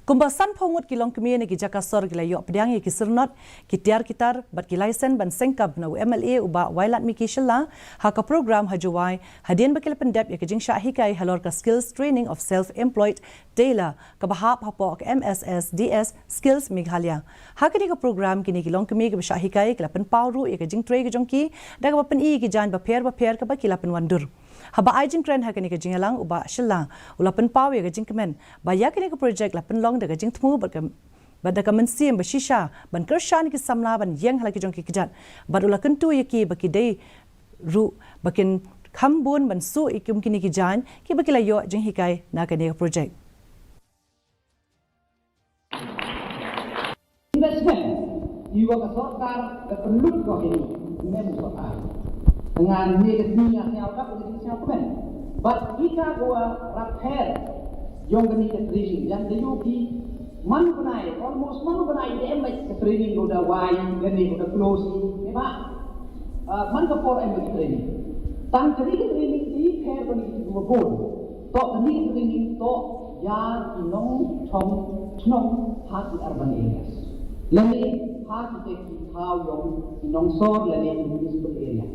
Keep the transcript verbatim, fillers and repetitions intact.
Kumba sanphew ngut ki longkmie na ki jaka sor ki la ïoh pdiang ïa ki syrnod, ki tiar ki tar bad ki laisen ban seng kam na u M L A u Bah Wailadmiki Shylla ha ka program ha Jowai, hadien ba ki la pyndep ïa ka jingshah hikai halor ka Skills Training of Self Employed Tailor kaba hap hapoh ka M S S D S Skills Meghalaya. Ha kane ka program kine ki longkmie kiba shah hikai ki la pynpaw ruh ïa ka jingtrei ka jong ki da kaba pyni ïa ki jaiñ bapher bapher kaba ki la pynwandur. Haba ai jingkren ha kane ka jingïalang u Bah Shylla u la pynpaw ïa ka jingkmen ba ïa kane ka projek la pynlong da ka jingthmu bad ka bad da ka mynsiem ba shisha ban kyrshan ki samla ban ïeng ha la ki jong ki kjat bad u la kyntu ïa ki ba ki dei ruh ba kin kham bun ban shu ïa ki kum kine ki jaiñ kiba ki la ïoh jinghikai na kane ka projek. Investment ïa ka sorkar ka pynlut ko kini ne mu sorkar. Ngan ne ka ni nya sñiaw ka ko ni sñiaw kmen. But kita ko rap her jong kani ka training yang da yu ki man bnai, almost man bnai de em ka training ko da wai, kani ko da close ni ba. Ah, man ka por em ka training. Tang kani ka training ti her kani ki dua bun. To kani ka training to ïa ki nongchong chnong ha ki urban areas. Lane ha ki te ki thaw jong ki nongsor lane ki municipal area.